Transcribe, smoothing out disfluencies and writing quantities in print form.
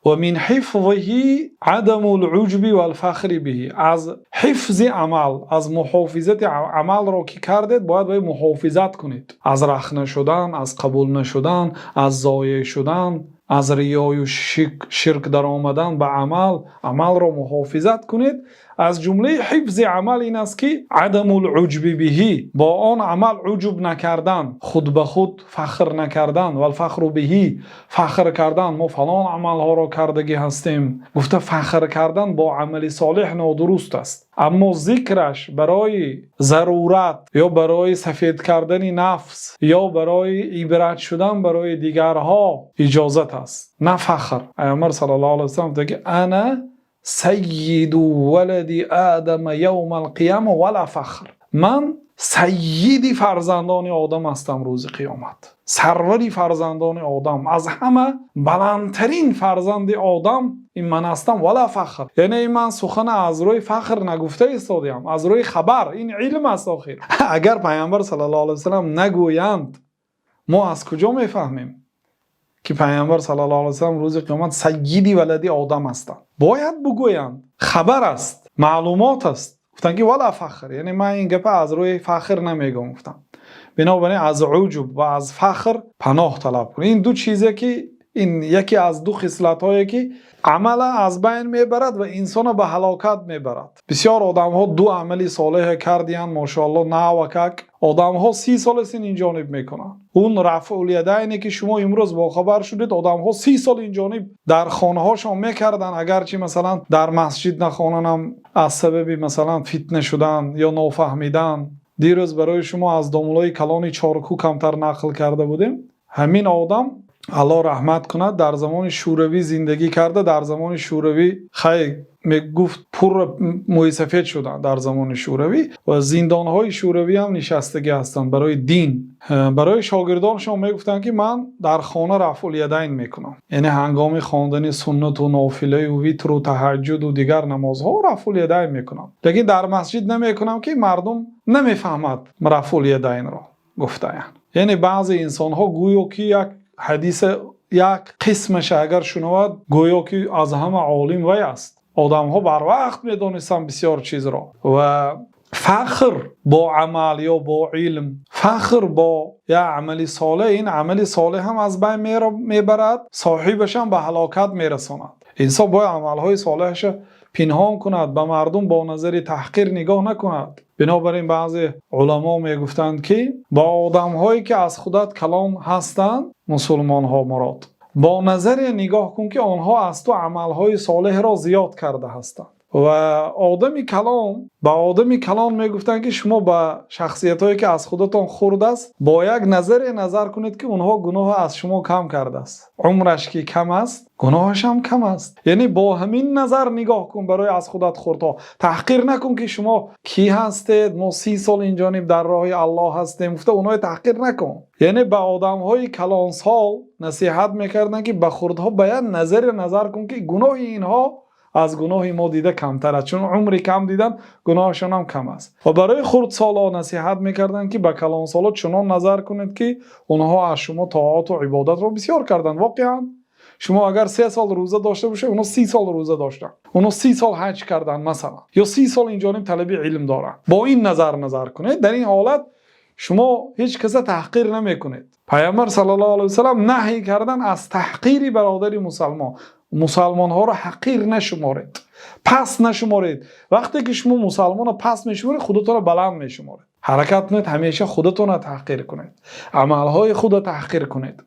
Ва мин ҳифзиҳи адамул уҷби вал-фахри биҳи. Аз ҳифзи амал, аз муҳофизати амал ки кардед, бояд бояд муҳофизат кунед. Аз рахна шудан, аз қабул нашудан, аз зоеъ шудан, аз риё ва ширк даромадан ба амал, амалро муҳофизат кунед. Аз ҷумлаи ҳифзи амал ин аст, ки адамул уҷби биҳи, бо он амал уҷб накардан, худ ба худ фахр накардан, вал-фахри биҳи, фахр кардан, мо фалон амалҳоро кардагӣ ҳастем, гуфта фахр кардан бо амали солеҳ нодуруст аст. Аммо зикраш барои зарурат ё барои сафед кардани нафс ё барои ибрат шудан барои дигарон иҷозат аст, на фахр. Паёмбар саллаллоҳу алайҳи васаллам мегӯяд: أنا سيد ولد آدم يوم القيامة ولا فخر. Ман саййиди фарзандони Одам ҳастам рӯзи қиёмат. Сарвари фарзандони Одам, аз ҳама баландтарин фарзанди Одам ин ман ҳастам, ولا فخر. Яъне ман сухан аз рӯи фахр нагуфта истодаам, аз рӯи хабар, ин илм аст охир. Агар Паёмбар саллаллоҳу алайҳи васаллам нагӯянд, мо аз куҷо мефаҳмем, ки Паёмбар саллаллоҳу алайҳи васаллам рӯзи қиёмат саййиди валади Одам ҳастанд? Бояд бигӯянд. Хабар аст, маълумот аст. Гуфтанд, ки ولا فخر, яъне ман ин гапро аз рӯи фахр намегӯям, гуфтам. Бинобар ин аз уҷб ва аз фахр паноҳ талаб кунед. Ин ду чизе, ки ин яке аз ду хислатҳое, ки амалро аз байн мебарад ва инсонро ба ҳалокат мебарад. Бисёр одамҳо ду амали солеҳ кардиянд, мошоаллоҳ, навакак. Одамҳо 30 сол аст ин ҷониб мекунанд. Он рафъулядайне, ки шумо имрӯз бохабар шудед, одамҳо 30 сол ин ҷониб дар хонаҳошон мекарданд, агарчи масалан дар масҷид нахонанам, аз сабаби масалан фитна шудан ё нофаҳмидан. Дирӯз барои шумо аз домулои калони Чорку камтар нақл карда будем. Ҳамин одам, Аллоҳ раҳмат кунад, дар замони Шӯравӣ зиндагӣ карда, дар замони Шӯравӣ хай мегуфт, пурра мӯйсафед шуданд дар замони Шӯравӣ ва зиндонҳои Шӯравӣ ҳам нишастагӣ ҳастанд барои дин. Барои шогирдонашон мегуфтанд, ки ман дар хона рафъулядайн мекунам, яъне ҳангоми хондани суннату нофилаю витру таҳаҷҷуду дигар намозҳо рафъулядайн мекунам, лекин дар масҷид намекунам, ки мардум намефаҳмад рафъулядайнро, гуфтаянд. Яъне баъзе инсонҳо гӯё ки як ҳадиса як қисмаша агар шунавад, гӯё ки аз ҳама олим вай аст. Одамҳо барвақт медонистанд бисёр чизро. Ва фахр бо амал ё бо илм, фахр бо як амали солеҳ, ин амали солеҳ ҳам аз байн мебарад, соҳибаш ҳам ба ҳалокат мерасонад. Инсон бояд амалҳои солеҳаша пинҳон кунад, ба мардум бо назари таҳқир нигоҳ накунад. Бинобар ин баъзе уламо мегуфтанд, ки бо одамҳое, ки аз худат калон ҳастанд, мусулмонҳо мурод, бо назаре нигоҳ кун, ки онҳо аз ту амалҳои солеҳро зиёд карда ҳастанд. Ва одами калон ба одами калон мегуфтанд, ки шумо ба шахсиятҳое, ки аз худатон хурд аст, бо як назаре назар кунед, ки онҳо гуноҳ аз шумо кам кардааст. Умраш ки кам аст, гуноҳаш ҳам кам аст. Яъне бо ҳамин назар нигоҳ кун барои аз худат хурдҳо, таҳқир накун, ки шумо кӣ ҳастед, мо 30 сол инҷониб дар роҳи Аллоҳ ҳастем, гуфта онҳои таҳқир накун. Яъне ба одамҳои калонсол насиҳат мекарданд, ки ба хурдҳо ба як назаре назар кун, ки гуноҳи инҳо аз гуноҳи мо дида камтар аст, чун умри кам дидан, гуноҳашон ҳам кам аст. Ва барои хурдсолҳо насиҳат мекарданд, ки ба калонсолҳо чунон назар кунед, ки онҳо аз шумо тоату ибодатро бисёр карданд. Воқеан, шумо агар 3 сол рӯза дошта бошед, онҳо 30 сол рӯза доштанд, онҳо 30 сол ҳаҷ карданд масалан, ё 30 сол инҷониб талаби илм доранд. Бо ин назар назар кунед. Дар ин ҳолат шумо ҳеҷ каса таҳқир намекунед. Паёмбар саллаллоҳу алайҳи васаллам наҳй кардан аз таҳқири бародари мусалмон. Мусалмонҳоро ҳақир нашуморед, паст нашуморед. Вақте ки шумо мусалмонро паст мешуморед, худатонро баланд мешуморед. Ҳаракат кунед, ҳамеша худатонро таҳқир кунед, амалҳои худро таҳқир кунед.